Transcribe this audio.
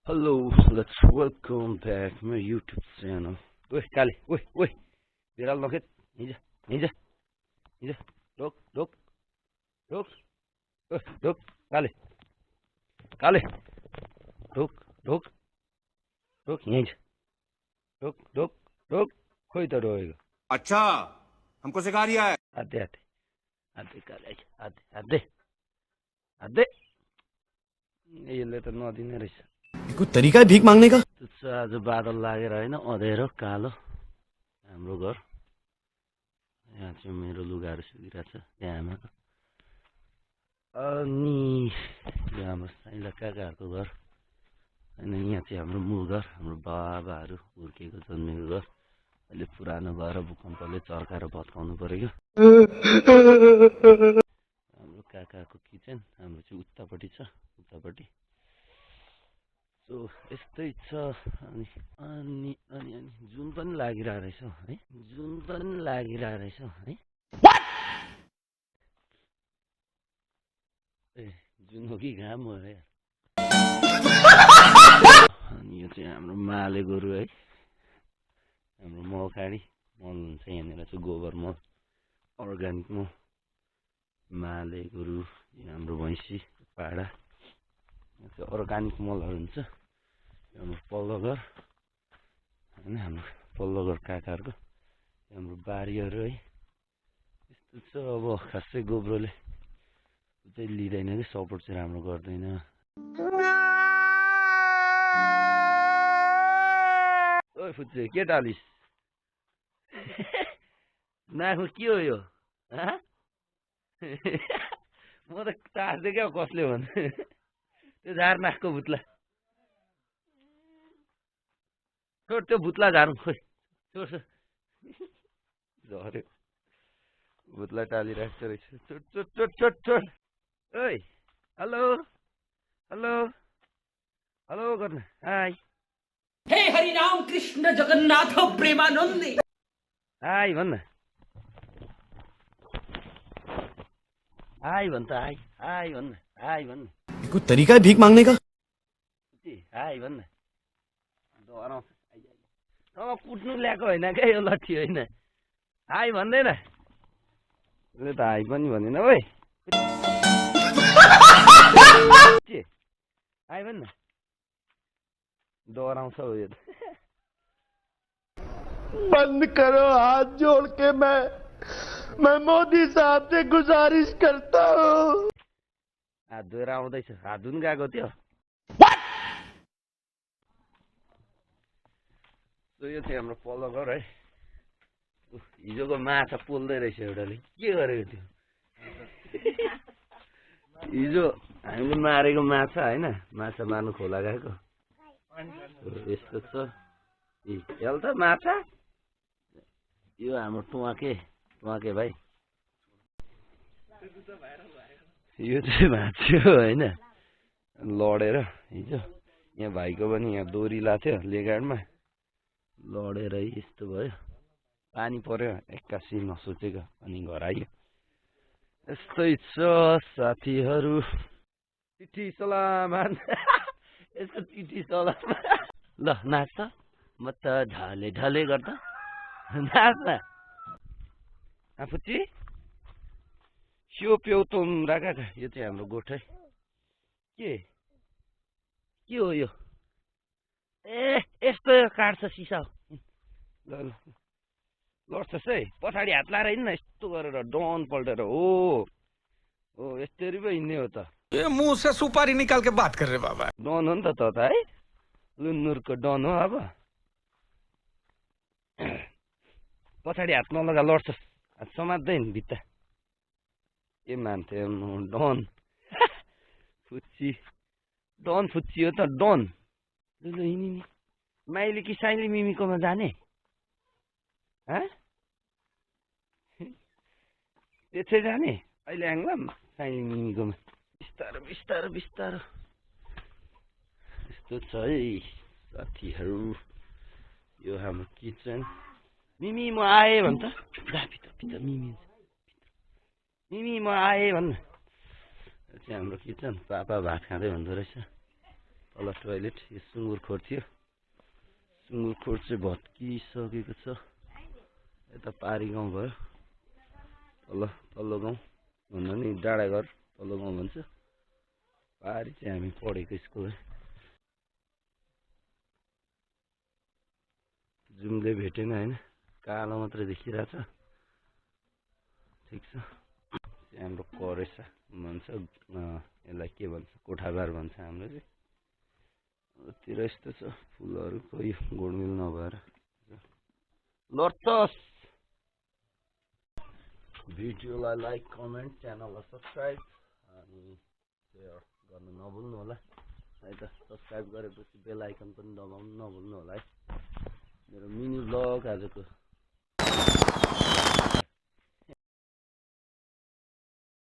Hello, let's welcome back my YouTube channel. Oi, Kali, oi. Viral loket. Ninja. Dok. Dok. Kali. Dok. Ninja. Dok. खोइ त रोएको अच्छा हमको सिखा रिया है आधे काले आधे यसले त नदिने रहेछ कोई तरीका है भीख मांगने का? आज बादल लागेर होइन अँधेरो कालो हाम्रो घर यहाँ चाहिँ मेरो लुगाहरू सुकिरहेको छ यहाँ आमाको अनि यो हाम्रो साइला काकाहरूको घर होइन यहाँ चाहिँ हाम्रो मूल घर हाम्रो बाबाहरू हुर्केको जन्मेको घर अहिले पुरानो भएर भूकम्पले चर्काएर भत्काउनु पर्यो हाम्रो काकाको किचन हाम्रो चाहिँ उतापट्टि सो यस्तै छ अनि जुन पनि लागिरहेको रहेछ है ए जुन हो कि घाम हो यार अनि यो चाहिँ हाम्रो माले गोरु है हाम्रो मल खाडी मल हुन्छ यहाँनिर चाहिँ गोबर मल अर्ग्यानिक मल माले गोरु हाम्रो भैँसी पाडा अर्ग्यानिक मलहरू हुन्छ हाम्रो पल्लो घर होइन हाम्रो पल्लो घर काकाहरूको हाम्रो बारीहरू है यस्तो छ अब खासै गोब्रोले चाहिँ लिँदैन कि सपोर्ट चाहिँ राम्रो गर्दैन ओइ फुच्चे के डालिस नाकमा के हो यो म त टार्दै क्या कसले भन्छ त्यो झार नाकको भुत्ला छोड त्यो भुत्ला झार्नु खोइ छोड झऱ्यो भुत्ला टालिरहेको रहेछ छोड ओइ हेलो गर्नु हाई हे हरिनाम कृष्ण जगन्नाथ प्रेमानंद हाई भन्न हाई भन्छ हाई भन्न कोई तरीका है भीख मांगने का? हाई भन्न डराउँछ कुट्नु ल्याएको होइन क्या यो लट्ठी होइन हाई भन्दैन उसले त हाई पनि भनेन ओइ हाई भन्न डराउँछ हो यो बंद करो हाथ जोड़ के मैं मोदी साहब से गुजारिश करता हूँ हात धोएर आउँदैछ हात धुन गएको थियो यो चाहिँ हाम्रो पल्लो घर है हिजोको माछा पोल्दै रहेछ एउटाले के गरेको थियो हिजो हामीले मारेको माछा होइन माछा मार्नु खोला गएको यस्तो छ हेल त माछा यो हाम्रो टुवाके भाइ यो चाहिँ भाँच्यो होइन लडेर हिजो यहाँ भाइको पनि यहाँ दोरी लाग्थ्यो लेगाडमा लडेर यस्तो भयो पानी पर्यो एक्कासी नसोचेको अनि घर आयो यस्तै छ साथीहरू चिठी सलामान यस्तो चिठी सलामान ल नाच त म त ढले गर्दा नाच न आफूची स्यो प्यौ तुम राखा यो चाहिँ हाम्रो गोठ है के हो यो ए यस्तो काट्छ सिसा ल लड्छस् है पछाडि हात लाएर हिँड्न यस्तो गरेर डन पल्टेर हो यस्तरी पो हिँड्ने हो त ये मुंह से सुपारी निकाल के बात कर रहे बाबा डन हो नि त है लुन्नुरको डन हो अब पछाडि हात नलगा लड्छस् हात समात्दैन भित्ता के मान्थे डन फुच्ची हो त डन हिँड्ने माइली कि साइली मिमीकोमा जाने त्यसै जाने अहिले आङ्ला साइली मिमीकोमा बिस्तारो यस्तो छ है साथीहरू यो हाम्रो किचन मिमी म आएँ भन्छ भित्र मिमी म आएँ भन्न चाहिँ हाम्रो किचन पापा भात खाँदै भन्दो रहेछ तल टोयलेट यो सुँगुर खोर थियो सुँगुर खोर चाहिँ भत्किसकेको छ यता पारी गाउँ भयो तल्लो गाउँ भन्दा नि डाँडा घर तल्लो गाउँ भन्छ पारी चाहिँ हामी पढेको स्कुल है जुमले भेटेन होइन कालो मात्रै देखिरहेछ ठिक छ हाम्रो करेसा भन्छ यसलाई के भन्छ कोठाबार भन्छ हाम्रो चाहिँ तिर यस्तो छ फुलहरू खोइ गोडमेल नभएर लड्छस् भिडियोलाई लाइक कमेन्ट च्यानललाई सब्सक्राइब अनि सेयर गर्न नभुल्नु होला है त सब्सक्राइब गरेपछि बेल आइकन पनि दबाउनु नभुल्नु होला है मेरो मिनी भ्लग आजको